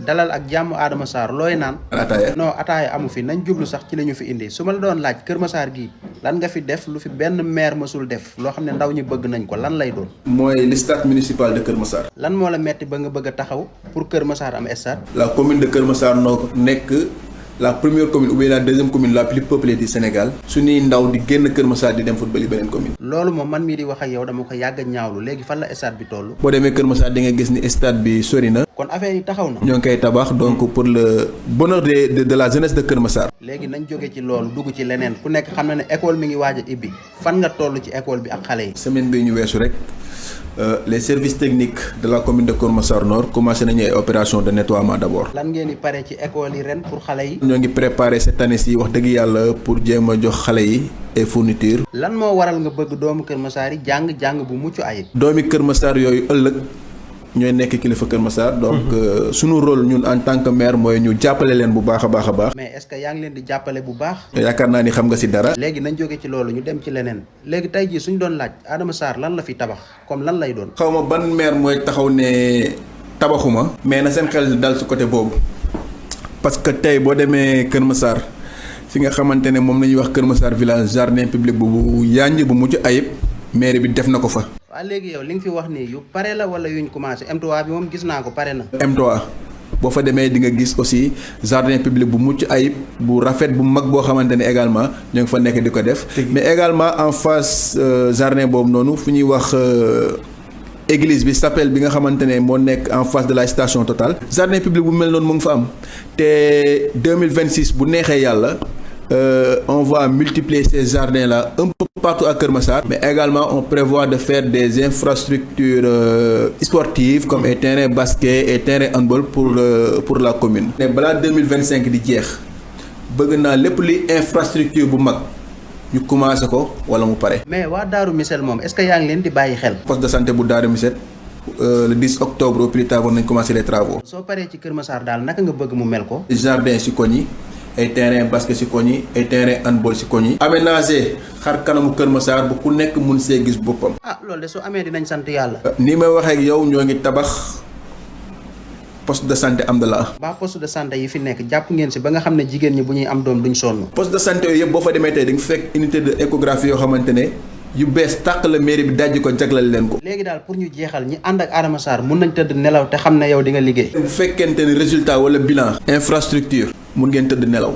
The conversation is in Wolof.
dalal ak jàmm Adama Sarr looy naan. ataaya non ataaya amu fi nañ jublu sax ci li ñu fi indi su ma la doon laaj Kër Massar gii lan nga fi def lu fi benn maire mësul def loo xam ne ndaw ñi bëgg nañ ko lan lay doon. mooy le stade municipal de Kër Massar. lan moo la metti ba nga bëgg a taxaw pour Kër Massar am stade. la commune de Kër Massar noo nekk la première commune ou bien la deuxième commune la plus peuplée du Sénégal. suñuy ndaw di génn Kër Massar di dem football yi beneen commune. loolu moom man mii di wax ak yow dama ko yàgg a ñaawlu léegi fan la stade bi toll. boo demee Kër Massar di nga gis ni stade bi sori na. kon affaire yi taxaw na. ñoo ngi koy tabax donc pour le bonheur de la jeunesse de Kër Massar. léegi nañ jóge ci loolu dugg ci leneen ku nekk xam na ne école mi ngi waaj a ibbi fan nga toll ci école bi ak xale yi. semaine bii ñu weesu rek les services techniques de la commune de Kër Massar Nord commencé nañu ay opération de nettoiement d'abord. lan ngeen di pare ci école yi ren pour xale yi. ñoo ngi préparé cette année ci wax dëgg yàlla pour jéem a jox xale yi ay fournitures. lan moo waral nga bëgg doomu Kër Massar yi jàng bu mucc ayib. doomi Kër Massar yooyu ëllëg ñooy nekk kilifa Kër Massar. donc sunu rôle ñun en tant que maire mooy ñu jàppale leen bu baax a baax a baax. mais est-ce que yaa ngi leen di jàppale bu baax. yaakaar naa ni xam nga ci dara. léegi nañ jóge ci loolu ñu dem ci leneen léegi tey jii suñ doon laaj Adama Sarr lan la fi tabax comme lan lay doon. xaw ma ban maire mooy taxaw ne tabaxuma. mais na seen xel dal ci côté boobu parce que tey boo demee Kër Massar fi nga xamante ne moom la ñuy wax Kër Massar village jardin public bu yànj bu mucc ayib maire bi def na ko fa. waaw léegi yow li nga fi wax nii yu pare la wala yuñ commencé M3 bi moom gis naa ko pare na. M3 boo fa demee di nga gis aussi jardin public bu mucc ayib bu rafet bu mag boo xamante ne également ñoo ngi fa nekk di ko def. mais également en face jardin boobu noonu fu ñuy wax église bi chapelle bi nga xamante ne moo nekk en face de la station Total. jardin public bu mel noonu mu ngi fa am te 2026 bu neexee yàlla. On va multiplier ces jardins-là un peu partout à Kër Massar. Mais également, on prévoit de faire des infrastructures sportives comme un terrain basket et terrain handball pour la commune. Mais balaa 2025 di jeex bëgg naa lépp li infrastructure bu mag ñu commencé ko wala mu pare. mais waa Darou Missel moom est-ce que yaa ngi leen di bàyyi xel. poste de santé bu Darou Missel le 10 octobre au plus tard war nañ commencer les travaux. soo paree ci Kër Massar daal naka nga bëgg mu mel ko. jardin si koñ yi ay terrain basket si koñ yi ay terrain handball si koñ yi. aménagé xar kanamu Kër Massar bu ku nekk mun see gis boppam. ah loolu de su amee dinañ sant yàlla. ni may waxee ak yow ñoo ngi tabax poste de santé am la. ba poste de santé yi fi nekk jàpp ngeen si ba nga xam ne jigéen ñi bu ñuy am doom duñ sonn. poste de santé yooyu yëpp boo fa demee tey da nga fekk unité de échographie yoo xamante ne yu bees tàq la mairie bi dajji ko jaglal leen ko. léegi daal pour ñu jeexal ñi ànd ak Adama Sarr mun nañ tëdd nelaw te xam ne yow di nga liggéey. bu fekkente ne résultat wala bilan. infrastructure mun ngeen tëdd nelaw.